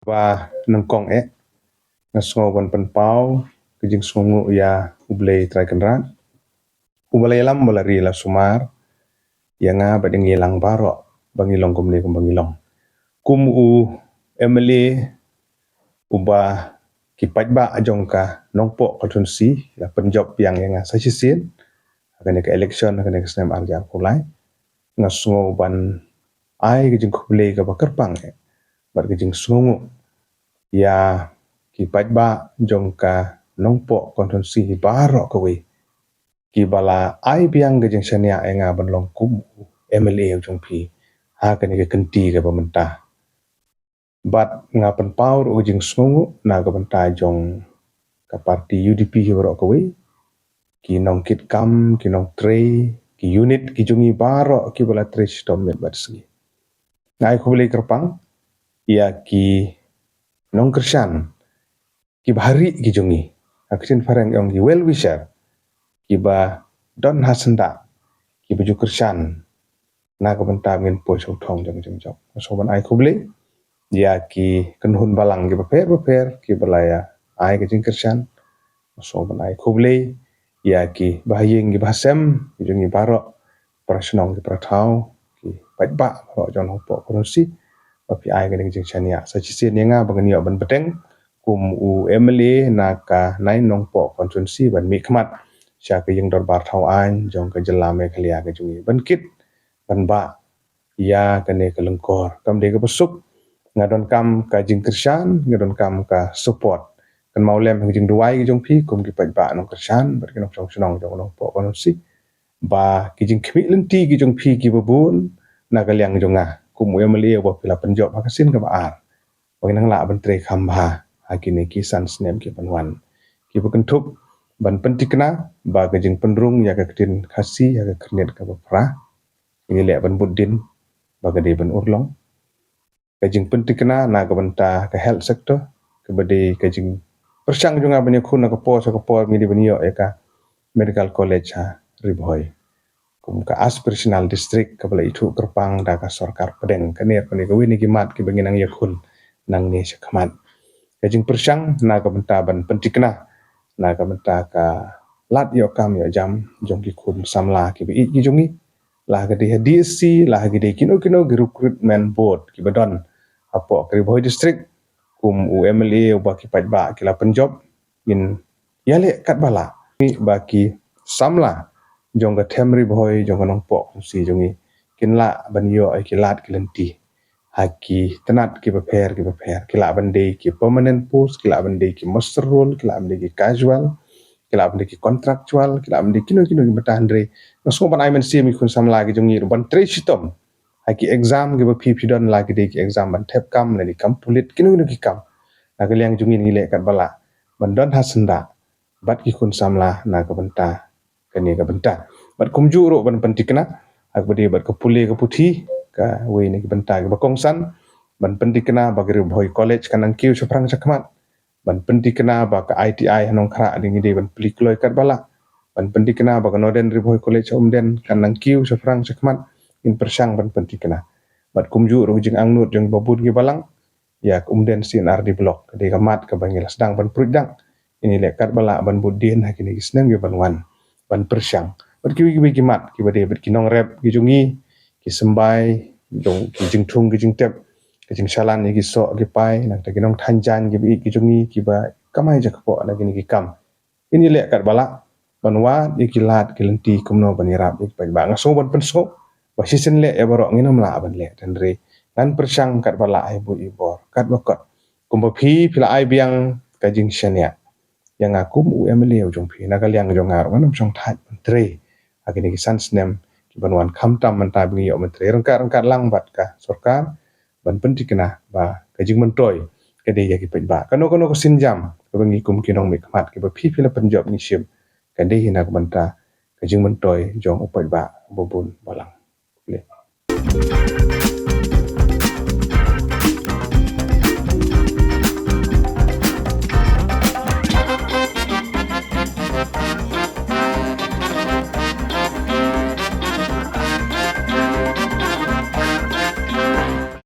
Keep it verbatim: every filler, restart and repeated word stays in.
Ba nyngkong eh, nga sngew ban pynpaw ka jingsngewnguh ïa U Blei Trai Kynrad, uba la ïalam, uba la ri la sumar ïa nga bad ïa ngi lang baroh ba ngi long kumne kumba ngi long. Kum u M L A uba ki paidbah jong ka Nongpoh constituency la pynjop biang ïa nga sa shisien ha kane ka election, ha kane ka snem ar hajar arphew lai, nga sngew ban ai ka jingkhublei kaba kyrpang eh bad ka jingsngewnguh ïa ki paidbah jong ka Nongpoh constituency baroh kawei, kiba la ai biang ka jingshaniah ïa nga ban long kum u M L A u jong phi ha kane ka kynti kaba mynta. Bad nga pynpaw ruh ka jingsngewnguh na ka bynta jong ka parti U D P hi baroh kawei, ki nongkitkam, ki nongtrei, ki unit ki jong ngi baroh kiba la trei shitom miet bad sngi. Nga ai khublei kyrpang ïa ki nongkyrshan kiba ha ri ki jong ngi, ha ka ktien phareng ong ki well wisher, kiba don ha syndah, kiba ju kyrshan na ka bynta ba ngin poi sha u thong jong ka jingjop. Nga sngew ban ai khublei ïa ki kynhun balang kiba pher bapher kiba la ïa ai ka jingkyrshan. Nga sngew ban ai khublei ïa ki bahaïing ki bahasem ki jong ngi baroh, para shnong ki para thaw, ki paidbah baroh jong Nongpoh constituency, ba phi ai kane ka jingshaniah sa shisien ïa nga ba ngan ïoh ban bteng kum u M L A na ka nine Nongpoh constituency ban mihkhmat sha ka ïing dorbar thaw aiñ jong ka jylla Meghalaya ka jong ngi, ban kit ban bah ïa kane ka lyngkor. Kam dei kaba suk, nga donkam ka jingkyrshan, nga donkam ka support. Kynmaw lem ha ka jingduwai ka jong phi kum ki paidbah nongkyrshan bad ki nongshong shnong jong Nongpoh constituency, ba ki jingkhmih lynti ki jong phi kiba bun na ka liang jong nga kum u M L A uba phi la pynjop ha ka sien kaba ar, ba ngin nang lah ban trei kham bha ha kine ki san snem ki ban wan, kiba kynthup ban pynthikna ba ka jingpynrung ïa ka ktien Khasi ha ka khyrnit kaba phra ngi leh ban bud dien ba ka dei ban urlong. Ka jingpynthikna na ka bynta ka health sector, kaba dei ka jingpyrshang jong nga ban ïakhun na ka por sha ka por ngi dei ban ïoh ïa ka medical college ha Ri Bhoi kum ka aspirational district kaba la ithuh kyrpang da ka sorkar pdeng. Kane ruh kane kawei na ki mat kiba ngi nang ïakhun nangne shakhmat. Ka jingpyrshang na ka bynta ban pynthikna na ka bynta ka lad ïoh kam ïoh jam jong ki khun samla kiba ïeit ki jong ngi, la ka dei ha D S C, la ka dei kino kino ki recruitment board kiba don hapoh ka Ri Bhoi district, kum u M L A uba ki paidbah ki la pynjop, ngin ïaleh katba lah ba ki samla jong ka them Ri Bhoi jong ka Nongpoh constituency jong ngi kin lah ban ïoh ïa ki lad ki lynti ha ki tnat kiba pher kiba pher. Ki lah ban dei ki permanent post, ki lah ban dei ki muster roll, ki lah ban dei ki casual, ki lah ban dei ki contractual, ki lah ban dei kino kino ki bynta, hynrei nga sngew ban ai mynsiem ïa ki khun samla ki jong ngi ruh ban trei shitom ha ki exam kiba phi phi don, la ki dei ki exam ban thep kam lane kam pulit, kino kino ki kam. Na ka liang jong ngi ngi leh katba lah ban don ha syndah bad ki khun samla na ka bynta kane ka bynta. Bad kumjuh ruh ban pynthikna ha kaba dei bad ka pule ka puthi, kawei na ki bynta kiba kongsan, ban pynthikna ba ka Ri Bhoi College kan nang kiew shaphrang shakhmat, ban pynthikna ba ka I T I ha Nongkhrah dei ngi dei ban plie kloi katba lah, ban pynthikna ba ka Northern Ri Bhoi College ha Umden kan nang kiew shaphrang shakhmat. Ngin pyrshang ban pynthikna. Bad kumjuh ruh ka jingangnud jong kiba bun ki balang ïa ka Umden C and R D block, ka dei ka mat kaba ngi la sdang ban pruid dak. Ngi leh katba lah ban bud dien ha kine ki snem kiban wan ban pyrshang. Bad kiwei kiwei ki mat kiba dei bad ki nongrep ki jong ngi, ki symbai jong ki jingthung ki jingtep, ki jingshalan ïa ki soh ki pai, nangta ki nongthain jaiñ kiba ïeit ki jong ngi kiba kamai jakpoh na kine ki kam. Ngin ïaleh katba lah ban wad ïa ki lad ki lynti kumno ban ïarap ïa ki paidbah. Nga sngew ban pynsngew ba shisien leh ïa baroh ngin ym lah ban leh, hynrei ngan pyrshang katba lah ha i buit i bor, katba kot. Kumba phi phi la ai biang ka jingshaniah ïa nga kum u M L A u jong phi, na ka liang jong nga ruh ngan ym shong thait ban trei ha kine ki san snem kiban wan, khamtam mynta ba ngi ïoh ban trei ryngkat ryngkat lang bad ka sorkar ban pynthikna ba ka jingmyntoi ka dei ïa ki paidbah. Kano kano ka sienjam kaba ngi kum ki nongmihkhmat kiba phi phi la pynjop ngi shim, ka dei hi na ka bynta ka jingmyntoi jong u paidbah uba bun balang. Khublei.